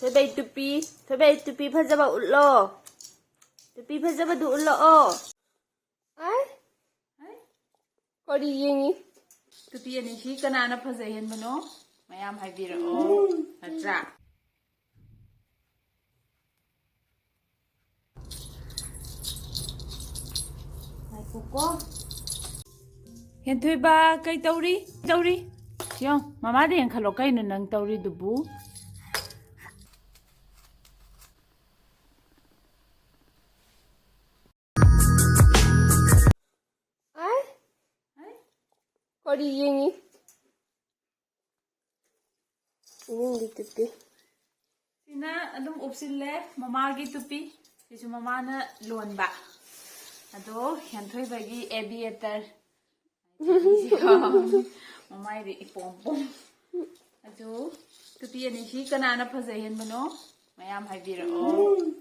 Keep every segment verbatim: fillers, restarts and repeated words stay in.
ꯊꯣꯏꯕꯩ ꯇꯨꯄꯤ, ꯊꯣꯏꯕꯩ ꯇꯨꯄꯤ ꯐꯖꯕ ꯎꯠꯂꯣ꯫ ꯇꯨꯄꯤ ꯐꯖꯕꯗꯨ ꯎꯠꯂꯛꯑꯣ꯫ ꯑꯥꯏ꯫ ꯀꯔꯤ ꯌꯦꯡꯉꯤ? ꯇꯨꯄꯤ ꯑꯅꯤꯁꯤ ꯀꯅꯥꯅ ꯐꯖꯩ ꯍꯦꯟꯕꯅꯣ? ꯃꯌꯥꯝ ꯍꯥꯏꯕꯤꯔꯛꯑꯣ꯫ ꯅꯠꯇ꯭ꯔꯥ? ꯉꯥꯏꯈꯣꯀꯣ꯫ ꯍꯦꯟꯊꯣꯏꯕ, ꯀꯩ ꯇꯧꯔꯤ? ꯇꯧꯔꯤ? ꯌꯦꯡꯉꯣ, ꯃꯃꯥꯗ ꯌꯦꯡꯈꯠꯂꯣ꯫ ꯀꯩꯅꯣ ꯅꯪ ꯇꯧꯔꯤꯗꯨꯕꯨ? ꯑꯥꯏ? ꯀꯔꯤ ꯌꯦꯡꯉꯤ? ꯏꯃꯨꯡꯒꯤ ꯇꯨꯄꯤ꯫ ꯁꯤꯅ ꯑꯗꯨꯝ ꯎꯞꯁꯤꯜꯂꯦ, ꯃꯃꯥꯒꯤ ꯇꯨꯄꯤ꯫ ꯁꯤꯁꯨ ꯃꯃꯥꯅ ꯂꯣꯟꯕ꯫ ꯑꯗꯣ ꯍꯦꯟꯊꯣꯏꯕꯒꯤ aviator꯫ ꯃꯃꯥꯏꯗꯤ ꯏꯄꯣꯝ ꯄꯣꯝ꯫ ꯑꯗꯨ ꯇꯨꯄꯤ ꯑꯅꯤꯁꯤ ꯀꯅꯥꯅ ꯐꯖꯩ ꯍꯦꯟꯕꯅꯣ? ꯃꯌꯥꯝ ꯍꯥꯏꯕꯤꯔꯛꯑꯣ꯫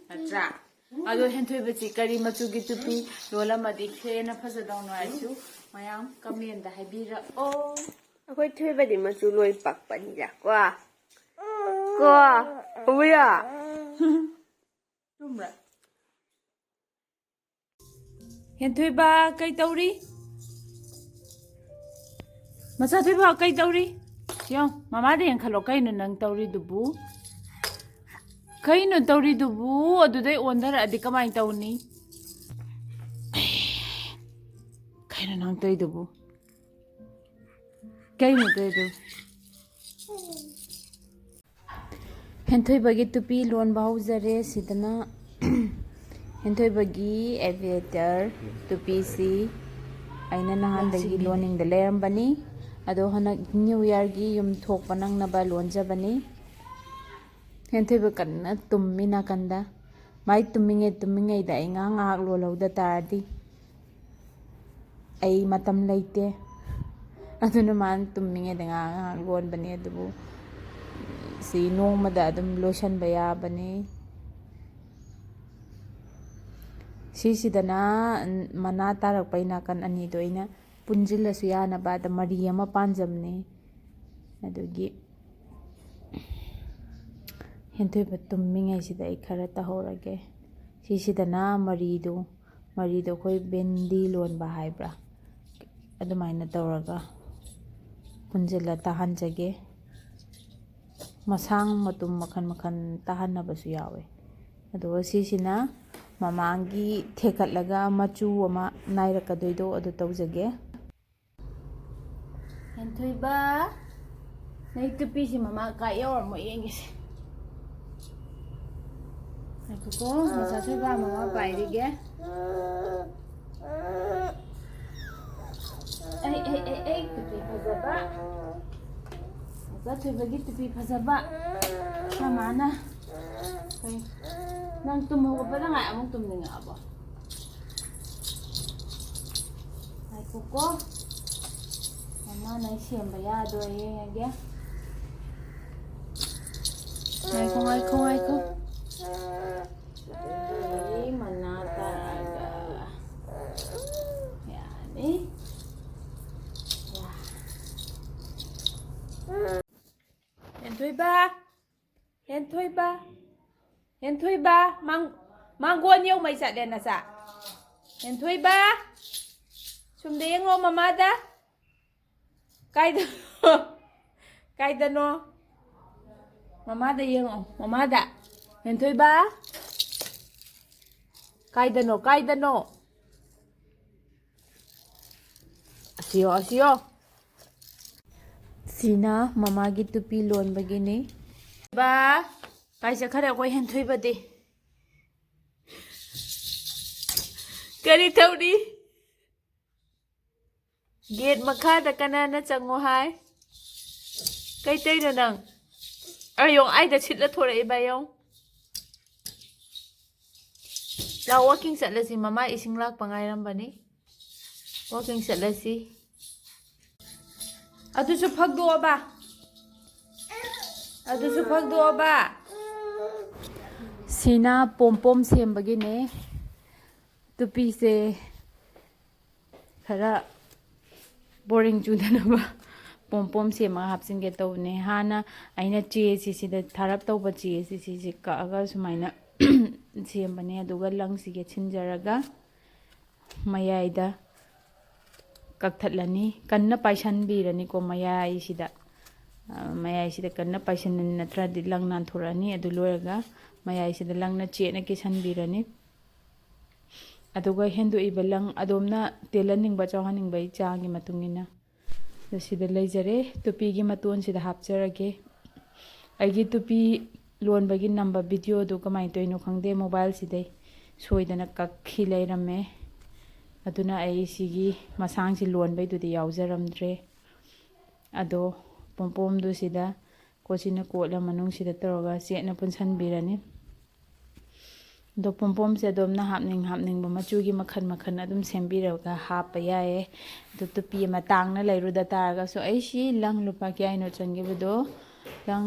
ꯅꯠꯇ꯭ꯔꯥ? ꯑꯗꯣ ꯍꯦꯟꯊꯣꯏꯕꯁꯤ ꯀꯔꯤ ꯃꯆꯨꯒꯤ ꯇꯨꯄꯤ ꯂꯣꯜꯂꯝꯃꯗꯤ ꯍꯦꯟꯅ ꯐꯖꯗꯧꯅꯣ ꯍꯥꯏꯁꯨ ꯃꯌꯥꯝ comment ꯇ ꯍꯥꯏꯕꯤꯔꯛꯑꯣ꯫ ꯑꯩꯈꯣꯏ ꯊꯣꯏꯕꯗꯤ ꯃꯆꯨ ꯂꯣꯏ ꯄꯛꯄꯅꯤꯗ ꯀꯣ꯫ ꯀꯣ꯫ ꯎꯕ꯭ꯔꯥ? ꯆꯨꯝꯕ꯭ꯔꯥ? ꯍꯦꯟꯊꯣꯏꯕ, ꯀꯩ ꯇꯧꯔꯤ? ꯃꯆꯥꯊꯣꯏꯕ, ꯀꯩ ꯇꯧꯔꯤ? ꯌꯦꯡꯉꯣ, ꯃꯃꯥꯗ ꯌꯦꯡꯈꯠꯂꯣ꯫ ꯀꯩꯅꯣ ꯅꯪ ꯇꯧꯔꯤꯗꯨꯕꯨ? ꯀꯩꯅꯣ ꯇꯧꯔꯤꯗꯨꯕꯨ? ꯑꯗꯨꯗꯩ ꯑꯣꯟꯊꯔꯛꯑꯗꯤ ꯀꯃꯥꯏꯅ ꯇꯧꯅꯤ? ꯀꯩꯅꯣ ꯅꯪ ꯇꯧꯔꯤꯗꯨꯕꯨ? ꯀꯩꯅꯣ ꯇꯧꯔꯤꯗꯨ? ꯍꯦꯟꯊꯣꯏꯕꯒꯤ ꯇꯨꯄꯤ ꯂꯣꯟꯕ ꯍꯧꯖꯔꯦ꯫ ꯁꯤꯗꯅ ꯍꯦꯟꯊꯣꯏꯕꯒꯤ aviator ꯇꯨꯄꯤꯁꯤ ꯑꯩꯅ ꯅꯍꯥꯟꯗꯒꯤ ꯂꯣꯟꯅꯤꯡꯗ ꯂꯩꯔꯝꯕꯅꯤ꯫ ꯑꯗꯣ ꯍꯟꯗꯛ New Year ꯒꯤ ꯌꯨꯝ ꯊꯣꯛꯄ ꯅꯪꯅꯕ ꯂꯣꯟꯖꯕꯅꯤ꯫ ꯍꯦꯟꯊꯣꯏꯕ ꯀꯟꯅ ꯇꯨꯝꯃꯤ ꯅꯥꯀꯟꯗ꯫ ꯃꯥꯏ ꯇꯨꯝꯃꯤꯉꯩ ꯇꯨꯝꯃꯤꯉꯩꯗ ꯑꯩ ꯉꯥꯏꯍꯥꯛ ꯉꯥꯏꯍꯥꯛ ꯂꯣꯜꯍꯧꯗ ꯇꯥꯔꯗꯤ ꯑꯩ ꯃꯇꯝ ꯂꯩꯇꯦ꯫ ꯑꯗꯨꯅ ꯃꯥꯅ ꯇꯨꯝꯃꯤꯉꯩꯗ ꯉꯥꯏꯍꯥꯛ ꯉꯥꯏꯍꯥꯛ ꯂꯣꯟꯕꯅꯦ꯫ ꯑꯗꯨꯕꯨ ꯁꯤ ꯅꯣꯡꯃꯗ ꯑꯗꯨꯝ ꯂꯣꯏꯁꯤꯟꯕ ꯌꯥꯕꯅꯤ꯫ ꯁꯤꯁꯤꯗꯅ ꯃꯅꯥ ꯇꯥꯔꯛꯄꯩ ꯅꯥꯀꯟ ꯑꯅꯤꯗꯣ ꯑꯩꯅ ꯄꯨꯟꯁꯤꯜꯂꯁꯨ ꯌꯥꯅꯕ ꯑꯗ ꯃꯔꯤ ꯑꯃ ꯄꯥꯟꯖꯕꯅꯦ꯫ ꯑꯗꯨꯒꯤ ꯍꯦꯟꯊꯣꯏꯕ ꯇꯨꯝꯃꯤꯉꯩꯁꯤꯗ ꯑꯩ ꯈꯔ ꯇꯧꯍꯧꯔꯒꯦ꯫ ꯁꯤꯁꯤꯗꯅ ꯃꯔꯤꯗꯨ, ꯃꯔꯤꯗꯨ ꯑꯩꯈꯣꯏ ꯕꯦꯟꯗꯤ ꯂꯣꯟꯕ ꯍꯥꯏꯕ꯭ꯔꯥ, ꯑꯗꯨꯃꯥꯏꯅ ꯇꯧꯔꯒ ꯄꯨꯟꯁꯤꯜꯂ ꯇꯥꯍꯟꯖꯒꯦ꯫ ꯃꯁꯥꯡ ꯃꯇꯨꯝ ꯃꯈꯜ ꯃꯈꯜ ꯇꯥꯍꯟꯅꯕꯁꯨ ꯌꯥꯎꯋꯦ꯫ ꯑꯗꯨꯒ ꯁꯤꯁꯤꯅ ꯃꯃꯥꯡꯒꯤ ꯊꯦꯛꯀꯠꯂꯒ ꯃꯆꯨ ꯑꯃ ꯅꯥꯏꯔꯛꯀꯗꯣꯏꯗꯣ ꯑꯗꯨ ꯇꯧꯖꯒꯦ꯫ ꯍꯦꯟꯊꯣꯏꯕ, ꯅꯪ ꯇꯨꯄꯤꯁꯤ ꯃꯃꯥ ꯀꯥꯏ ꯌꯧꯔꯝꯃꯣ ꯌꯦꯡꯒꯦꯁꯦ꯫ ꯉꯥꯏꯈꯣꯀꯣ, ꯃꯆꯥ ꯊꯣꯏꯕ ꯃꯃꯥ ꯄꯥꯏꯔꯤꯒꯦ꯫ ꯑꯩ, ꯑꯩ, ꯑꯩ, ꯑꯩ, ꯇꯨꯄꯤ ꯐꯖꯕ꯫ ꯃꯆꯥ ꯊꯣꯏꯕꯒꯤ ꯇꯨꯄꯤ ꯐꯖꯕ꯫ ꯃꯃꯥꯅ꯫ ꯀꯩ? ꯅꯪ ꯇꯨꯝ ꯍꯧꯒꯠꯄꯗ ꯉꯥꯏ ꯑꯃꯨꯛ ꯇꯨꯝꯅꯤꯡꯉꯛꯑꯕꯣ? ꯉꯥꯏꯈꯣꯀꯣ꯫ ꯃꯃꯥꯅ ꯑꯩ ꯁꯦꯝꯕ ꯌꯥꯗꯣꯏ ꯌꯦꯡꯉꯒꯦ꯫ ꯉꯥꯏꯈꯣ, ꯉꯥꯏꯈꯣ, ꯉꯥꯏꯈꯣ꯫ ꯑꯗꯒꯤ ꯃꯅꯥ ꯇꯥꯔꯛꯑꯒ ꯌꯥꯅꯤ꯫ ꯌꯥ꯫ ꯍꯦꯟꯊꯣꯏꯕ, ꯍꯦꯟꯊꯣꯏꯕ, ꯍꯦꯟꯊꯣꯏꯕ, ꯃꯥꯡ-, ꯃꯥꯡꯒꯣꯟ ꯌꯧꯃꯩ ꯆꯠꯂꯦ ꯅꯆꯥ꯫ ꯍꯦꯟꯊꯣꯏꯕ, ꯁꯨꯝꯗ ꯌꯦꯡꯉꯣ ꯃꯃꯥꯗ꯫ ꯀꯥꯏꯗ-, ꯀꯥꯏꯗꯅꯣ? ꯃꯃꯥꯗ ꯌꯦꯡꯉꯣ, ꯃꯃꯥꯗ꯫ ꯍꯦꯟꯊꯣꯏꯕ꯫ ꯀꯥꯏꯗꯅꯣ, ꯀꯥꯏꯗꯅꯣ? ꯑꯁꯤꯌꯣ, ꯑꯁꯤꯌꯣ꯫ ꯁꯤꯅ ꯃꯃꯥꯒꯤ ꯇꯨꯄꯤ ꯂꯣꯟꯕꯒꯤꯅꯤ꯫ ꯕꯥ, ꯀꯥꯏ ꯆꯠꯈꯔꯦ ꯑꯩꯈꯣꯏ ꯍꯦꯟꯊꯣꯏꯕꯗꯤ? ꯀꯔꯤ ꯇꯧꯔꯤ? ꯒꯦꯠ ꯃꯈꯥꯗ ꯀꯅꯥꯅ ꯆꯪꯉꯣ ꯍꯥꯏ? ꯀꯩ ꯇꯧꯔꯤꯅꯣ ꯅꯪ? ꯑꯌꯣ, ꯑꯩꯗ ꯁꯤꯠꯂ ꯊꯣꯔꯛꯏꯕ ꯌꯦꯡꯉꯣ꯫ ꯂꯥꯛꯑꯣ, ꯋꯥꯀꯤꯡ ꯆꯠꯂꯁꯤ꯫ ꯃꯃꯥ ꯏꯁꯤꯡ ꯂꯥꯛꯄ ꯉꯥꯏꯔꯝꯕꯅꯤ꯫ ꯋꯥꯀꯤꯡ ꯆꯠꯂꯁꯤ꯫ ꯑꯗꯨꯁꯨ ꯐꯛꯗꯣꯛꯑꯣꯕ꯫ ꯑꯗꯨꯁꯨ ꯐꯛꯗꯣꯛꯑꯣꯕ꯫ ꯁꯤꯅ ꯄꯣꯝ ꯄꯣꯝ ꯁꯦꯝꯕꯒꯤꯅꯦ꯫ ꯇꯨꯄꯤꯁꯦ ꯈꯔ ꯕꯣꯔꯤꯡ ꯆꯨꯗꯅꯕ ꯄꯣꯝ ꯄꯣꯝ ꯁꯦꯝꯃꯒ ꯍꯥꯞꯆꯤꯟꯒꯦ ꯇꯧꯕꯅꯦ꯫ ꯍꯥꯟꯅ ꯑꯩꯅ ꯆꯦꯁꯤ ꯁꯤꯗ ꯊꯥꯔꯞ ꯇꯧꯕ ꯆꯦꯁꯤ ꯁꯤꯁꯤ ꯀꯛꯑꯒ ꯁꯨꯃꯥꯏꯅ ꯁꯦꯝꯕꯅꯦ꯫ ꯑꯗꯨꯒ ꯂꯪꯁꯤ ꯌꯦꯠꯁꯤꯟꯖꯔꯒ ꯃꯌꯥꯏꯗ ꯀꯛꯊꯠꯂꯅꯤ꯫ ꯀꯟꯅ ꯄꯥꯏꯁꯟꯕꯤꯔꯅꯤꯀꯣ ꯃꯌꯥꯏꯁꯤꯗ꯫ ꯑ, ꯃꯌꯥꯏꯁꯤꯗ ꯀꯟꯅ ꯄꯥꯏꯁꯟ, ꯅꯠꯇ꯭ꯔꯗꯤ ꯂꯪ ꯅꯥꯟꯊꯣꯔꯛꯑꯅꯤ꯫ ꯑꯗꯨ ꯂꯣꯏꯔꯒ ꯃꯌꯥꯏꯁꯤꯗ ꯂꯪꯅ ꯆꯦꯠꯅ ꯀꯤꯁꯟꯕꯤꯔꯅꯤ꯫ ꯑꯗꯨꯒ ꯍꯦꯟꯗꯣꯛꯏꯕ ꯂꯪ ꯑꯗꯣꯝꯅ ꯇꯦꯜꯍꯟꯅꯤꯡꯕ ꯆꯥꯎꯍꯟꯅꯤꯡꯕꯒꯤ ꯆꯥꯡꯒꯤ ꯃꯇꯨꯡ ꯏꯟꯅ꯫ ꯑꯗꯨ ꯁꯤꯗ ꯂꯩꯖꯔꯦ꯫ ꯇꯨꯄꯤꯒꯤ ꯃꯇꯣꯟꯁꯤꯗ ꯍꯥꯞꯆꯔꯒꯦ꯫ ꯑꯩꯒꯤ ꯇꯨꯄꯤ ꯂꯣꯟꯕꯒꯤ ꯅꯝꯕ ꯚꯤꯗꯤꯑꯣꯗꯨ ꯀꯃꯥꯏꯅ ꯇꯧꯔꯤꯅꯣ ꯈꯪꯗꯦ, ꯃꯣꯕꯥꯏꯜꯁꯤꯗꯩ ꯁꯣꯏꯗꯅ ꯀꯛꯈꯤ ꯂꯩꯔꯝꯃꯦ꯫ ꯑꯗꯨꯅ ꯑꯩ ꯁꯤꯒꯤ ꯃꯁꯥꯡꯁꯤ ꯂꯣꯟꯕꯩꯗꯨꯗꯤ ꯌꯥꯎꯖꯔꯝꯗ꯭ꯔꯦ꯫ ꯑꯗꯣ ꯄꯣꯝꯄꯣꯝꯗꯨ ꯁꯤꯗ ꯀꯣꯠꯁꯤꯅ ꯀꯣꯠꯂ ꯃꯅꯨꯡꯁꯤꯗ ꯇꯧꯔꯒ ꯆꯦꯠꯅ ꯄꯨꯟꯁꯟꯕꯤꯔꯅꯤ꯫ ꯑꯗꯣ ꯄꯣꯝꯄꯣꯝꯁꯦ ꯑꯗꯣꯝꯅ ꯍꯥꯞꯅꯤꯡ ꯍꯥꯞꯅꯤꯡꯕ ꯃꯆꯨꯒꯤ ꯃꯈꯜ ꯃꯈꯜ ꯑꯗꯨꯝ ꯁꯦꯝꯕꯤꯔꯒ ꯍꯥꯞꯄ ꯌꯥꯏꯌꯦ꯫ ꯑꯗꯣ ꯇꯨꯄꯤ ꯑꯃ ꯇꯥꯡꯅ ꯂꯩꯔꯨꯗ ꯇꯥꯔꯒꯁꯨ ꯑꯩ ꯁꯤ ꯂꯪ ꯂꯨꯄꯥ ꯀꯌꯥꯅꯣ ꯆꯪꯈꯤꯕꯗꯣ, ꯂꯪ